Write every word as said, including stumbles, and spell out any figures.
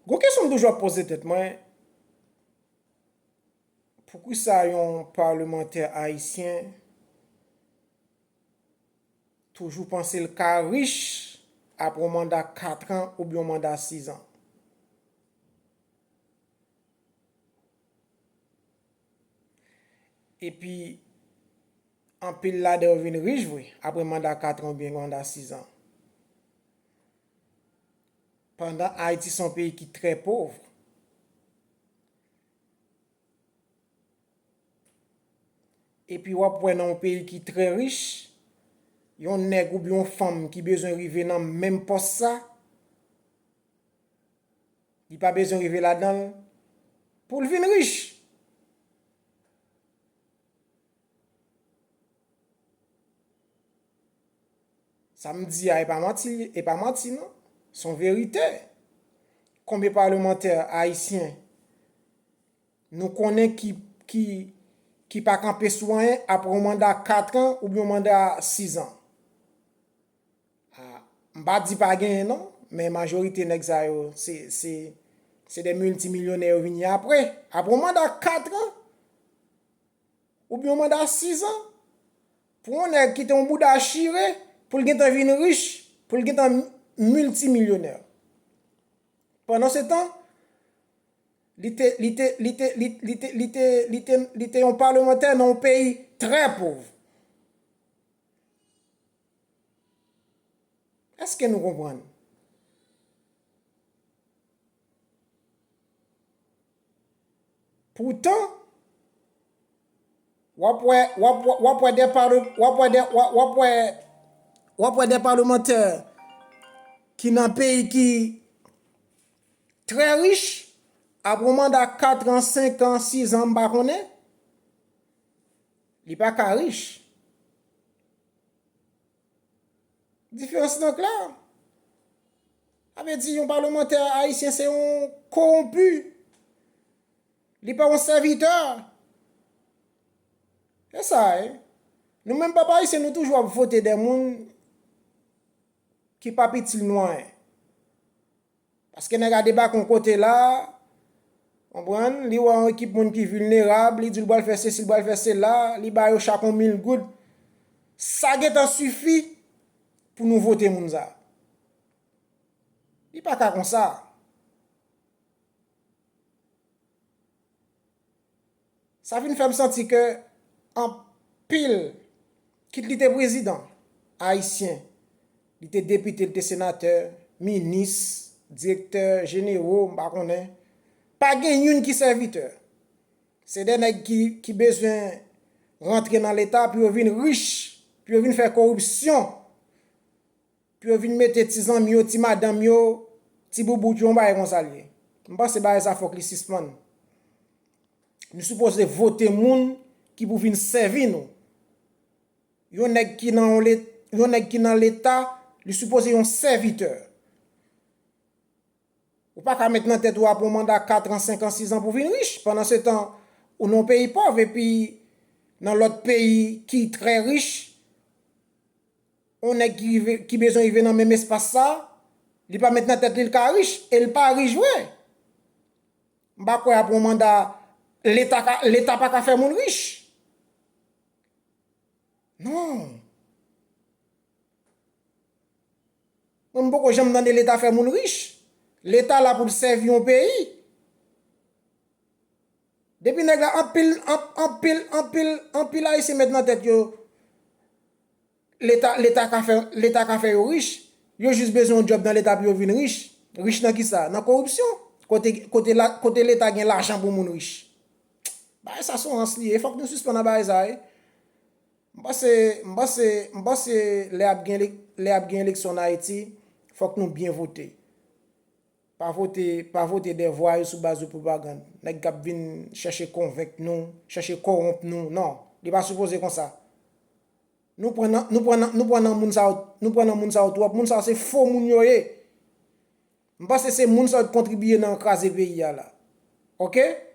Gon kesyon m toujou ap poze tèt mwen, poukisa yon palemantè ayisyen toujou panse l ka rich apre yon manda kat an oubyen yon manda sis an? Epi, anpil ladan yo vin rich vre apre manda kat an oubyen manda sis an. Pandan Ayiti se yon peyi ki trè pòv. Epi w ap wè nan yon peyi ki trè rich, yon nèg oubyen yon fanm ki bezwen rive nan menm pòs sa, li pa bezwen rive ladan l pou l vin rich. Sa m di a, e pa manti, e pa manti non. Se yon verite. Konbyen palemantè ayisyen nou konnen ki, ki, ki pa kanpe sou anyen apre yon manda kat an oubyen yon manda sis an? Ah, m pa di pa genyen non, men majorite nèg sa yo, se, se, se de miltimilyonè yo vin ye apre. Apre yon manda kat an, oubyen yon manda sis an, pou yon nèg ki te yon bouda chire, pou l gentan vin rich, pou l gentan miltimilyonè. Pandan se tan, li te, li te, li te, li, li te, li te, li te, li te yon palemantè nan yon peyi trè pòv. Èske nou konprann? Poutan, w ap wè, w ap wè, w ap wè de pale-, w ap wè de, w ap, w ap wè, w ap wè de palemantè ki nan peyi ki trè rich, apre yon manda kat an, senk an, sis an, m pa konnen, li pa ka rich. Diferans lan klè. Sa vle di yon palemantè ayisyen se yon kowonpi. Li pa yon sèvitè. Se sa, wi. Nou menm pèp ayisyen, nou toujou ap vote de moun ki p ap itil nou anyen. Paske nèg a debake yon kote la, konprann, li wè yon ekip moun ki vilnerab, li di l pral fè sesi, l pral fè sela, li ba yo chak yon mil goud. Sa gentan sifi pou nou vote moun sa. Li pa ka konsa. Sa vin fè m santi ke anpil, kit li te prezidan ayisyen, li te depite, li te senatè, minis, direktè jenero, m pa konnen, pa gen youn ki sèvitè. Se de nèg ki, ki bezwen rantre nan Leta pou yo vin rich, pou yo vin fè koripsyon. Pou yo vin mete ti zanmi yo, ti madanm yo, ti boubout yo, yon bagay konsa l ye. M panse bagay sa fòk li sispann. Nou sipoze vote moun ki pou vin sèvi nou. Yon nèg ki nan yon le-, yon nèg ki nan Leta, li sipoze yon sèvitè. Ou pa ka met nan tèt ou apre yon manda kat an, senk an, sis an pou vin rich. Pandan se tan, ou nan yon peyi pòv, epi nan lòt peyi ki trè rich, yon nèg ki rive, ki bezwen rive nan menm espas sa, li pa met nan tèt li l ka rich, e l pa rich vre. M pa kwè apre yon manda, Leta ka, Leta pa ka fè moun rich. Non. Mwen, m poko janm tande Leta fè moun rich. Leta la pou l sèvi yon peyi. Depi nèg la, anpil, an-, anpil, anpil, anpil Ayisyen met nan tèt yo, Leta, Leta ka fè, Leta ka fè yo rich. Yo jis bezwen yon djòb nan Leta pou yo vin rich. Rich nan kisa? Nan koripsyon. Kote, kote la, kote Leta gen lajan pou moun rich. Bagay sa se yon rans li ye. Fòk nou sispann ak bagay sa, wi. M panse, m panse, m panse lè ap gen elek-, lè ap gen eleksyon an Ayiti, fòk nou byen vote. Pa vote, pa vote de vwayou sou baz de pwopagann. Nèg k ap vin chèche konvenk nou, chèche kowonp nou. Non, li pa sipoze konsa. Nou pran nan, nou pran nan, nou pran nan moun sa yo, nou pran nan moun sa yo twòp. Moun sa yo se fo moun yo ye. M panse se moun sa yo k kontribiye nan kraze peyi a la. Oke?